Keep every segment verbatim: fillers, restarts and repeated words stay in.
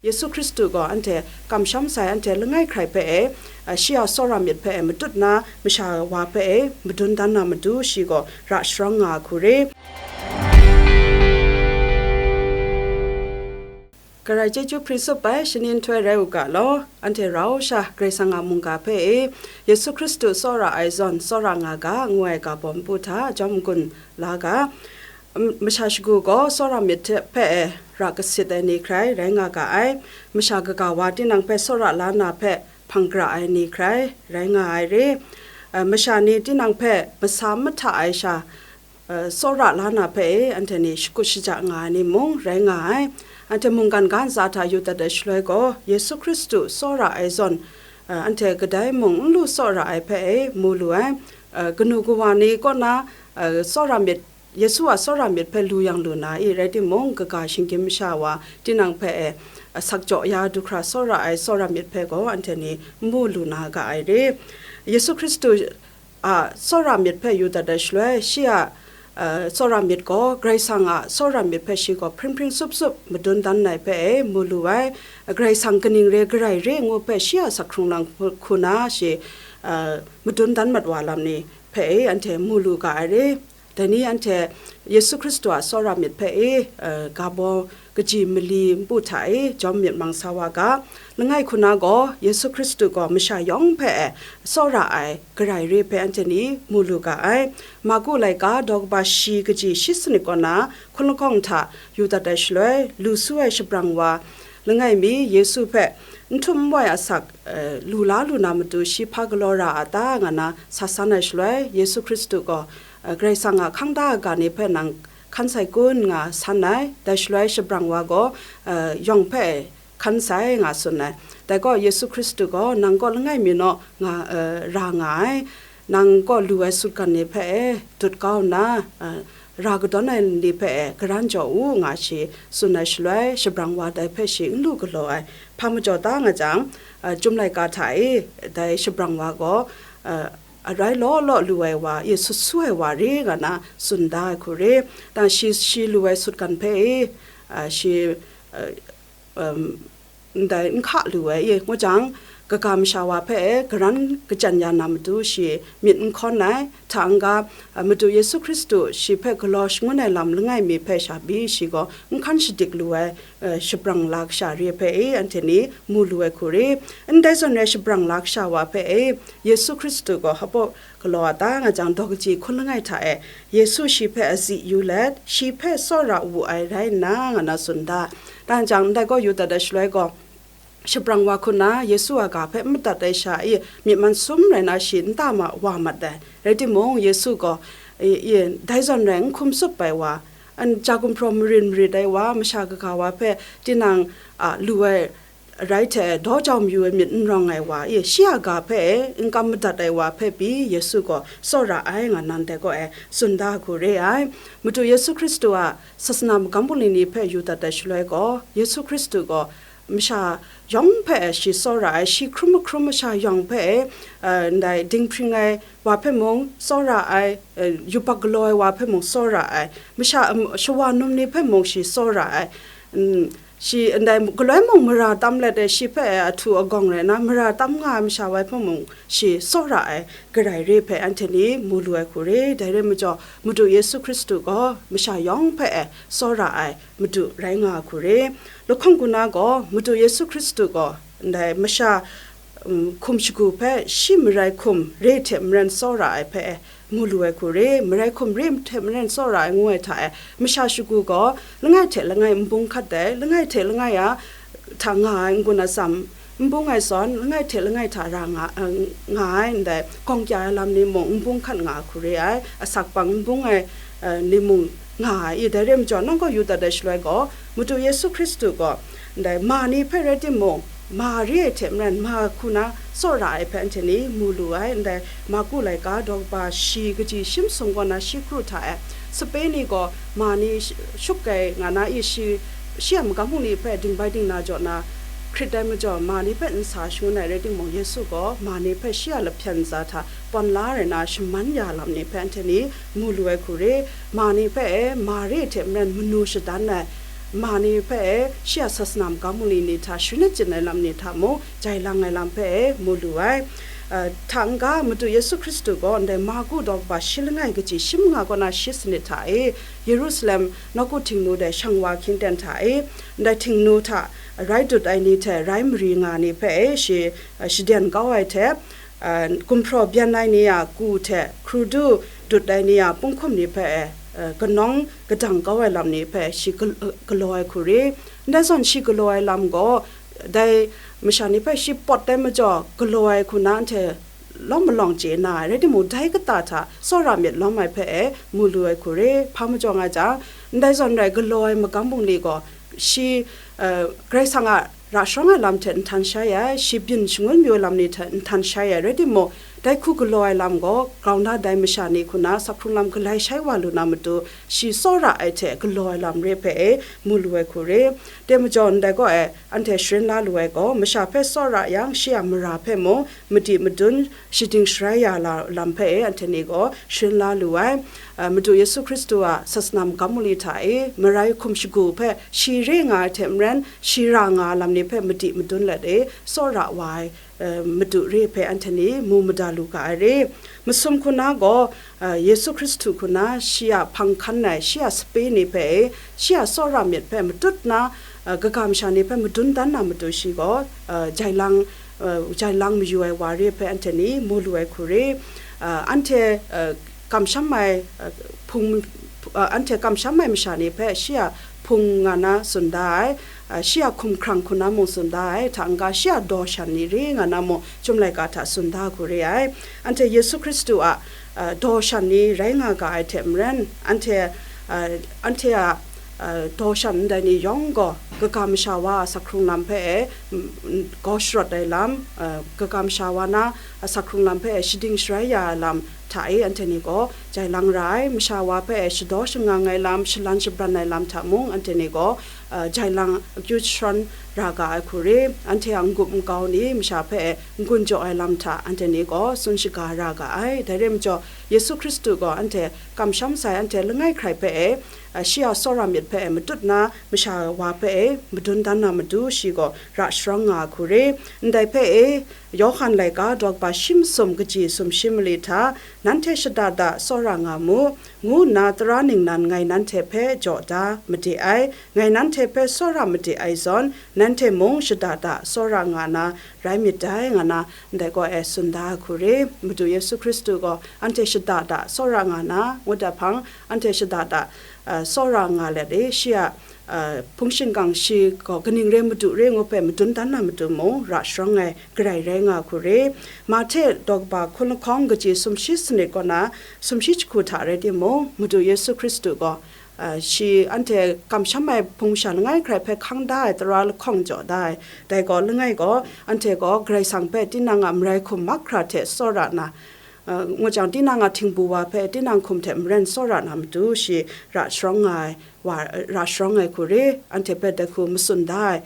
Yesu Hkristu gaw anhte kamsham sai, anhte langai hkrai hpe e, a, shi a tsawra myit hpe e matut na masha wa hpe e madun dan na matu, shi gaw ra sharawng nga ai hku re. Karai chyeju hpri tsup ai shani nhtoi rai u ga law, anhte rau sha Karai Kasang a mungga hpe e, Yesu Hkristu tsawra ai zawn tsawra nga ga, ngu ai ga baw npu hta jawm n-gun la ga. M-, masha shagu gaw tsawra myit hte hpe e ra kasit ai ni hkrai rai nga ga ai. Masha kaga wa tinang hpe tsawra la na hpe hpang gara ai ni hkrai rai nga ai re. A, masha ni tinang hpe masa mahta ai sha, a, tsawra la na hpe e anhte ni shakut shaja nga ai ni mung rai nga ai. Anhte mungkan ga ntsa hta yu dat ai shaloi gaw, Yesu Hkristu tsawra ai zawn, a, anhte kadai mung n lu tsawra ai hpe e mu lu ai. A, kanu kawa ni kaw na, a, tsawra myit, Yesu a tsawra myit hpe lu yang lu na i, rai timung, kaga shinggyim masha wa tinang hpe e, a, sakjaw ya du hkra tsawra ai tsawra myit hpe gaw anhte ni n mu lu na ga ai re. Yesu Hkristu a tsawra myit hpe yu dat ai shaloi, shi a, a, tsawra myit gaw, Karai Kasang a tsawra myit hpe shi gaw hpring hpring tsup tsup madun dan ai hpe e mu lu ai. Karai Kasang kaning re, garai re ngu hpe shi a asak hkrung lang hku na shi, a, madun dan mat wa lam ni hpe e anhte mu lu ga ai re. Dai ni anhte Yesu Hkristu a tsawra myit hpe e, e, ga baw kaji mali npu hta e jawm myit mang sa wa ga. Langai hku na gaw, Yesu Hkristu gaw masha yawng hpe e tsawra ai garai re hpe anhte ni mu lu ga ai. Marku laika daw kaba shi kaji shi sanit kaw na hkun lahkawng hta yu dat ai shaloi, lu su ai shabrang wa langai mi Yesu hpe n htum n wai asak, e, lu la lu na matu shi hpa galaw ra a ta, nga na sa san ai shaloi, Yesu Hkristu gaw, e, Karai Kasang a hkang da ai ga ni hpe nang hkan sai kun, nga san ai. Dai shaloi shabrang wa gaw, e, yawng hpe hkan sai, nga tsun ai. Dai gaw Yesu Hkristu gaw, nang kaw langai mi naw nga, e, ra nga ai. Nang kaw lu ai sutgan ni hpe e dut kau nna, a, ra kadawn ai ni hpe e karan jaw u, nga shi tsun ai shaloi, shabrang wa dai hpe shi n lu galaw ai. Hpa majaw ta nga jang, a, Chyum laika hta e dai shabrang wa gaw, a, arai law law lu ai wa, e sut su ai wa re, nga na tsun da ai hku re. Dang shi, shi lu ai sutgan hpe e, a, shi, a, um, ndai n hka lu ai, e, ngu jang, kaga masha wa hpe e karan kachyan ya na matu shi myit n hkawn ai, hta n-ga, a, Madu Yesu Hkristu shi hpe galaw shangun ai lam langai mi hpe sha pyi shi gaw n hkan shadik lu ai, e, shabrang la kasha re hpe e anhte ni mu lu ai hku re. Ndai zawn rai shabrang la kasha wa hpe e Yesu Hkristu gaw hpaw galaw a ta, nga jang, daw kaji hkun langai hta e Yesu shi hpe azi yu let, shi hpe tsawra wu ai rai nna, nga na tsun da. Dang jang, ndai gaw yu dat ai shaloi gaw, shabrang wa hku na Yesu a ga hpe n madat ai sha e myit man sum rai na shi nta ma wa mat ai. Rai timung, Yesu gaw, e, e, dai zawn rai n hkum tsup ai wa, an ja gumhpraw marin marit ai wa, masha kaga wa hpe tinang, a, lu ai rai hte daw jau mayu ai myit n rawng ai wa, e, shi a ga hpe e n kam madat ai wa hpe pyi Yesu gaw tsawra ai, nga nan dai gaw e tsun da hku re ai. Madu Yesu Hkristu a sasana magam bungli ni hpe yu dat ai shaloi gaw, Yesu Hkristu gaw masha yawng hpe e shi tsawra ai, shi hkrum mahkrum masha yawng hpe e, e, ndai dinghpring ai wa hpe mung tsawra ai, e, yubak galaw ai wa hpe mung tsawra ai, masha, em, shawa num ni hpe mung shi tsawra ai, mm, shi ndai galoi mung mara tam let e shi hpe e ahtu agawng rai na, mara tam nga ai masha wa hpe mung shi tsawra ai garai re hpe anhte ni mu lu ai hku re. Dai rai majaw, Madu Yesu Hkristu gaw masha yawng hpe e tsawra ai Madu rai nga ai hku re. Lahkawng hku na gaw, Madu Yesu Hkristu gaw ndai masha, um, hkum shagu hpe shi marai hkum re hte maren tsawra ai hpe e mu lu ai hku re. Marai hkum re hte maren tsawra ai ngu ai hta e, masha shagu gaw langai hte langai n bung hkat ai, langai hte langai a hta nga ai n-gun atsam n bung ai zawn, langai hte langai hta ra nga, eh, nga ai ndai, gawng kya ai lam ni mung n bung hkat nga ai hku re ai, asak pang n bung ai, eh, ni mung nga ai. I dai re majaw, nang gaw yu dat ai shaloi gaw, Madu Yesu Hkristu gaw ndai ma ni hpe rai timung, ma re ai hte maren, ma hku na tsawra ai hpe anhte ni mu lu ai. Ndai Marku laika daw kaba shi kaji shi masum kaw na shi kru hta e, sape ni gaw ma ni sh-, shuk ai nga na i, shi, shi a magam bungli hpe dingbai dingna jaw na hkrit ai majaw, ma ni hpe n sa shangun ai rai timung, Yesu gaw ma ni hpe shi a lahpyen ntsa hta pawn la rai na shaman ya lam ni hpe anhte ni mu lu ai hku re. Ma ni hpe e, ma re hte maren manu shadan ai, ma ni hpe shi a sasana magam bungli ni hta sharin achyin ai lam ni hta mung jai lang ai lam hpe mu lu ai. Hta n-ga, Madu Yesu Hkristu gaw ndai Marku daw kaba shi langai kaji shi manga kaw na shi sanit hta e, Yerusalem nawku Htingnu de shang wa hkying ten hta e, ndai Htingnu hta rai dut ai ni hte rai mari nga ni hpe shi shaden kau ai hte, gumhpraw byan ai ni a ku hte hkru du dut ai ni a punghkum ni hpe kanawng kadang kau ai lam ni hpe shi galaw ai hku re. Ndai zawn shi galaw ai lam gaw, dai masha ni hpe shi pawt ai majaw galaw ai hku na anhte lawm malawng chye na ai, rai timung, dai kata hta tsawra myit lawm ai hpe e mu lu ai hku re. Hpa majaw nga jang, ndai zawn rai galaw ai magam bungli gaw shi Karai Kasang a ra sharawng ai lam hte nhtan shai ai, shi byin shangun mayu ai lam ni hte nhtan shai ai, rai timung, dai hku galaw ai lam gaw grau na dai masha ni hku na sakhkrung lam galai shai wa lu na matu, shi tsawra ai hte galaw ai lam re hpe e mu lu ai hku re. Dai majaw ndai gaw e, anhte sharin la lu ai gaw, masha hpe tsawra yang, shi a mara hpe mung madi madun shading sharai ya la lam hpe e anhte ni gaw sharin la lu ai. Madu Yesu Hkristu a sasana magam bungli hta e marai hkum shagu hpe shi re nga ai hte maren, shi ra nga ai lam ni hpe madi madun let e tsawra wa ai Madu re hpe anhte ni mu mada lu ga ai re. Masum hku na gaw, Yesu Hkristu hku na shi a hpang hkan ai, shi a sape ni hpe e, shi a tsawra myit hpe matut na, kaga masha ni hpe madun dan na matu shi gaw, jai lang, jai lang mayu ai wa re hpe anhte ni mu lu ai hku re. Anhte kamsham ai hpung, anhte kamsham ai masha ni hpe shi a hpung nga na tsun da ai, shi a hkumhkrang hku na mung tsun da ai, hta n-ga shi a daw shan ni re nga na mung, Chyum laika hta tsun da hku re ai. Anhte Yesu Hkristu a daw shan ni rai nga ga ai hte maren, anhte anhte a daw shan ndai ni yawng gaw, kaga masha wa a sakhkrung lam hpe e gaw sharawt ai lam, kaga masha wa na a sakhkrung lam hpe e shading sharai ya ai lam hta e anhte ni gaw jai lang ra ai. Masha wa hpe e shadaw shangang ai lam, shalan shabran ai lam hta mung anhte ni gaw jai lang akyu jahpraw ra ga ai hku re. Anhte a n-gup nkau ni masha hpe e n-gun jaw ai lam hta anhte ni gaw tsun shaga ra ga ai. Dai re majaw, Yesu Hkristu gaw anhte kamsham sai, anhte langai hkrai hpe e, shi a tsawra myit hpe e matut na masha wa hpe e madun dan na matu shi gaw ra sharawng nga ai hku re. Ndai hpe e, Yawhan laika daw kaba shi masum kaji sumshi mali hta, nanhte shada da tsawra nga mu, ngu nna tara ningnan ngai nanhte hpe jaw da made ai. Ngai nanhte hpe tsawra made ai zawn, nanhte mung shada da tsawra nga na rai myit dai, nga na ndai gaw e tsun da ai hku re. Madu Yesu Hkristu gaw anhte shada da tsawra nga na, ngut ai hpang, anhte shada da tsawra nga let e, shi a hpung shingkang shi gaw kaning re, Madu re ngu hpe madun dan na matu mung ra sharawng ai garai rai nga hku re. Mahte daw kaba hkun lahkawng kaji sumshi sanit kaw na sumshi jahku hta rai timung, Madu Yesu Hkristu gaw, shi anhte kamsham ai hpung masha langai hkrai hpe hkang da ai tara lahkawng jaw da ai. Dai gaw langai gaw, anhte gaw Karai Kasang hpe tinang a marai hkum mahkra hte tsawra na, ngut jang, tinang a htingbu wa hpe tinang hkum hte maren tsawra na matu shi ra sharawng nga ai, wa, ra sharawng ai hku re, anhte hpe dai hku matsun da ai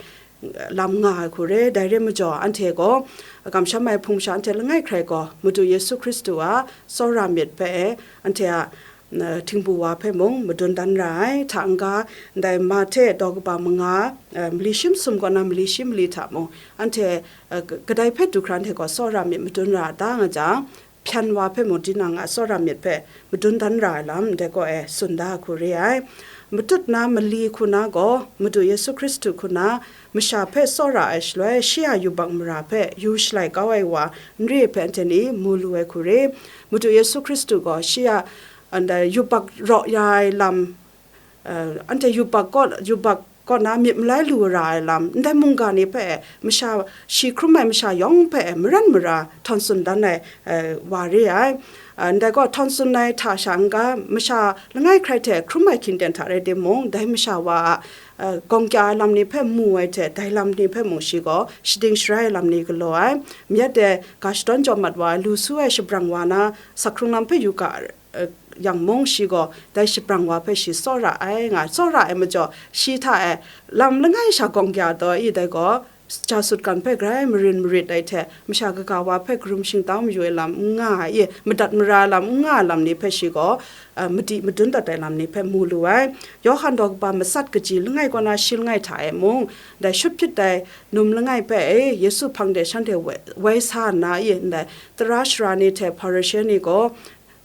lam nga ai hku re. Dai re majaw, anhte gaw kamsham ai hpung masha anhte langai hkrai gaw, Madu Yesu Hkristu a tsawra myit hpe e, anhte a htingbu wa hpe mung madun dan ra ai. Hta n-ga, ndai Mahte daw kaba manga, mali shi masum kaw na mali shi mali hta mung, anhte kadai hpe du hkra anhte gaw tsawra myit madun ra a ta, nga jang, hpyan wa hpe mung tinang a tsawra myit hpe madun dan ra ai lam ndai gaw e tsun da ai hku re ai. Matut na mali hku na gaw, Madu Yesu Hkristu hku na masha hpe tsawra ai shaloi, shi a yubak mara hpe yu shalai kau ai wa n re hpe anhte ni mu lu ai hku re. Madu Yesu Hkristu gaw shi a, ndai yubak raw ya ai lam, anhte yubak kaw, yubak kaw na myit malai lu ra ai lam, ndai mungga ni hpe masha, shi hkrum ai masha yawng hpe maren mara htawn tsun dan ai wa re ai. Ndai gaw htawn tsun ai hta sha n-ga, masha langai hkrai hte hkrum ai hkying ten hta rai timung, dai masha wa a gawng kya ai lam ni hpe mu ai hte, dai lam ni hpe mung shi gaw shading sharai ai lam ni galaw ai. Myit de ga shadawn jaw mat wa ai, lu su ai shabrang wa na, sakhkrung lam hpe yu ga yang mung, shi gaw dai shabrang wa hpe shi tsawra ai nga, tsawra ai majaw, shi hta e lam langai sha gawng kya taw i, dai gaw ja sut kan hpe grai marin marit ai hte, masha kaga wa hpe karum shingtau mayu ai lam n nga ai, madat mara ai lam n nga ai lam ni hpe shi gaw, a, madi madun dat ai lam ni hpe mu lu ai. Yawhan daw kaba matsat kaji langai kaw na shi langai hta e mung, ndai shut hpyit ai num langai hpe e, Yesu hpang de shanhte woi, woi sa nna, i, ndai tara shara ni hte Hparishe ni gaw,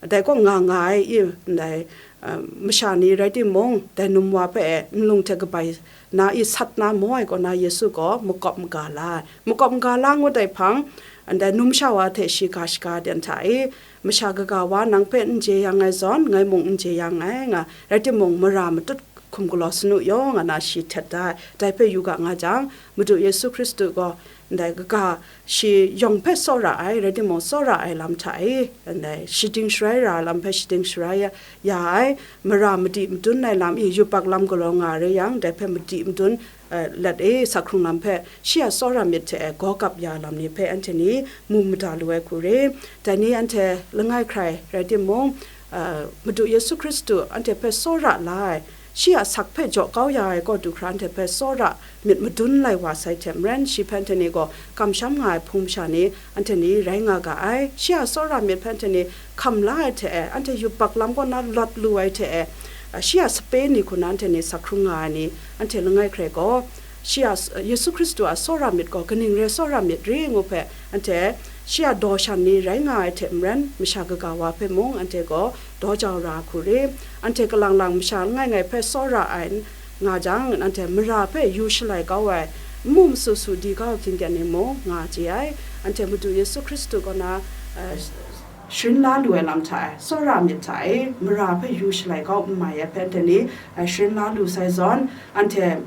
dai kaw nga nga ai, i, ndai, a, masha ni rai timung, dai num wa hpe e nlung hte kabai na, i, sat na maw ai kaw na, Yesu gaw makawp maga la ai. Makawp maga la ngut ai hpang, ndai numsha wa hte shi ga shaga dan hta e, masha kaga wa nang hpe n jeyang ai zawn, ngai mung n jeyang ai, nga, rai timung, mara matut hkum galaw sanu yaw, nga na shi htet da ai. Dai hpe yu ga nga jang, Madu Yesu Hkristu gaw ndai kaga shi yawng hpe tsawra ai, rai timung, tsawra ai lam hta e, ndai shading sharai ra ai lam hpe shading sharai ya, ya ai, mara madi madun ai lam, i, yubak lam galaw nga re yang, dai hpe madi madun, eh, let e, sak hkrung lam hpe shi a tsawra myit hte e gaw gap ya lam ni hpe anhte ni mu mada lu ai hku re. Dai ni anhte langai hkrai rai timung, eh, Madu Yesu Hkristu anhte hpe tsawra la ai, shi a sak hpe jaw kau ya ai kaw du hkra anhte hpe tsawra myit madun lai wa sai hte maren, shi hpe anhte ni gaw kamsham nga ai hpung masha ni anhte ni rai nga ga ai. Shi a tsawra myit hpe anhte ni hkam la ai hte e, anhte yubak lam kaw na lawt lu ai hte e, a, shi a sape ni hku na anhte ni sak hkrung nga ai ni, anhte langai hkrai gaw, shi a, Yesu Hkristu a tsawra myit gaw kaning re tsawra myit re ngu hpe, anhte shi a daw shan ni rai nga ai hte maren, masha kaga wa hpe mung anhte gaw daw jau ra hku re. Anhte kalang lang masha langai ngai hpe tsawra ai nga jang, anhte mara hpe yu shalai kau ai, n mu masu su di kau hkying kyan ni mung nga chye ai. Anhte Madu Yesu Hkristu kaw na, eh, sharin la lu ai lam hta e, tsawra myit hta e, mara hpe yu shalai kau n mai ai hpe anhte ni, eh, sharin la lu sai zawn, anhte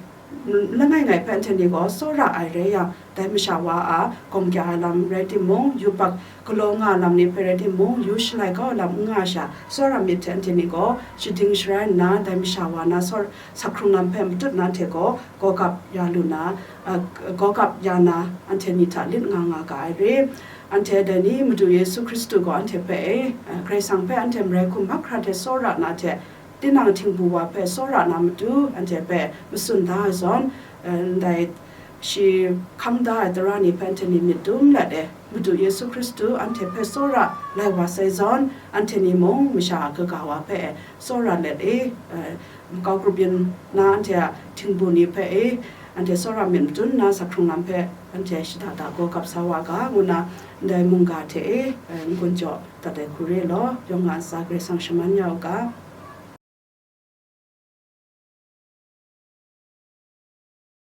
langai ngai hpe anhte ni gaw tsawra ai rai yang, dai masha wa a gawm kya ai lam rai timung, yubak galaw nga ai lam ni hpe rai timung, yu shalai kau ai lam n nga sha, tsawra myit hte anhte ni gaw shading sharai nna, dai masha wa na tsawr-, sak hkrung lam hpe matut na anhte gaw gaw gap ya lu na, a, gaw gap ya na, anhte ni hta lit nga nga ga ai re. Anhte dai ni Madu Yesu Hkristu gaw anhte hpe e, a, Karai Kasang hpe anhte marai hkum mahkra hte tsawra na hte, tinang htingbu wa hpe tsawra na matu anhte hpe matsun da ai zawn, eh, ndai shi hkam da ai tara ni hpe anhte ni myit dum let e, Madu Yesu Hkristu anhte hpe tsawra lai wa sai zawn, anhte ni mung masha a kaga wa hpe e tsawra let e, eh, makau grup yin na anhte a htingbu ni hpe e, anhte tsawra myit madun nna, sak hkrung lam hpe anhte shada da gaw gap sa wa ga, ngu na ndai mungga hte e, eh, n-gun jaw dat ai hku re law, yawng nga ntsa Karai Kasang shaman ya u ga.